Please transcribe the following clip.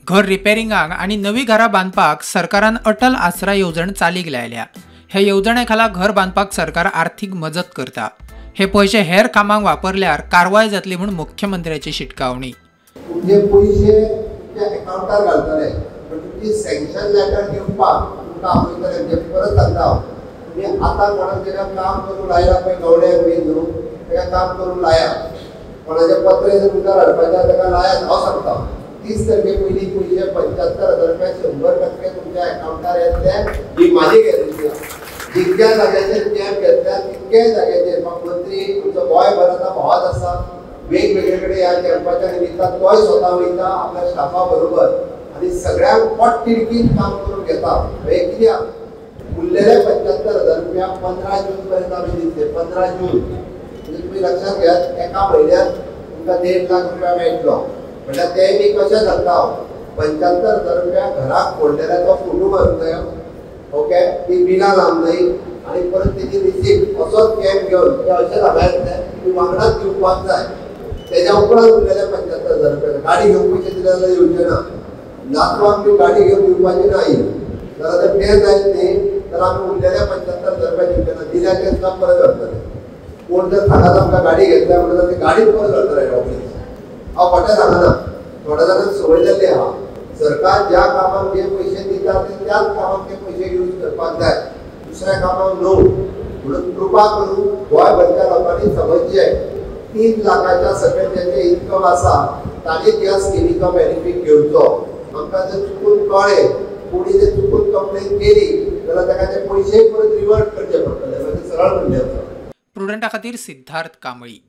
घर रिपेरिंगाक आनी नवी घरां बांदपाक सरकारान अटल आसरा येवजण चालीक लायल्या. हे येवजणे खाला घर बांदपाक सरकार आर्थीक मजत करता. हे पयशे हेर कामांक वापरल्यार कारवाय जातली म्हूण मुख्यमंत्र्याची शिटकावणी. तुमचे पयशे तुमच्या अकाउंटार घालतले, पण तुमची सँक्शन लेटर दिवपाक तुमकां आपयतले. म्हणजे परत सांगता हांव, तुमी आतां कोणाक जेका काम करूंक लायला पळय, गवड्याक बीन न्हू, ताका काम करूंक लाया. कोणाचें पत्र जर मुखार हाडपाचें आसा ताका लायात. हांव सांगता 30 तारखे पयलीं पयशे 75,000 रुपया 100% तुमच्या अकाउंटार येतले, ही म्हाजी गॅरंटी आसा. जितक्या जाग्याचेर कॅम्प घेतल्या तितक्याय जाग्याचेर मंत्री आमचो गोंयभर आतां भोंवत आसा, वेगवेगळे कडेन ह्या कॅम्पाच्या निमित्तान तोय स्वता वयता आपल्या स्टाफा बरोबर आनी सगळ्यांक पोटतिडकीन काम करून घेता. हें कित्याक उरलेले 75,000 रुपया 15 जून पर्यंत आमी दितले. 15 जून म्हणजे तुमी लक्षात घेयात, एका म्हयन्यात तुमकां 1.5 लाख रुपया मेळटलो. म्हणल्यार ते बी कशें सांगता हांव, 75,000 रुपया घराक फोडलेल्याचो फोटो मारूंक जायो, ओके, ती बिलां लावंक जाय आनी परत तेजी रिसीप्ट असोच कॅम्प घेवन ते अशें हांगा येतले, तुमी वांगडाच दिवपाक जाय. तेज्या उपरांत उरलेले 75,000 रुपया गाडी घेवन पयशे दिले जाल्यार येवचे ना, नातवाक ती गाडी घेवन दिवपाची ना, जाल्यार ते जायत न्ही तर आमी उरलेले 75,000 रुपया दिवचे ना, दिल्या ते सुद्दां परत घालतले. कोण जर सांगात आमकां गाडी घेतल्या म्हणल्यार ती गाडी परत घालतले रोखडीच. हांव खोटें सांगना, थोड्या जाणांक संवय जाल्ली आहा. सरकार ज्या कामाक जे पयशे दिता ते त्याच कामाक ते पयशे यूज करपाक जाय, दुसऱ्या कामाक न्हू. म्हणून कृपा करून गोंयभरच्या लोकांनी समजचें, 3 लाखाच्या सकयल जेंचें इन्कम आसा तांणी त्या स्किमीचो बेनिफीट घेवचो. आमकां जर चुकून कळ्ळें, कोणी जर चुकून कंप्लेन केली जाल्यार ताका ते पयशे परत रिवर्ट करचे पडटले. म्हणजे सरळ म्हणलें. प्रुडंटा खातीर सिद्धार्थ कांबळी.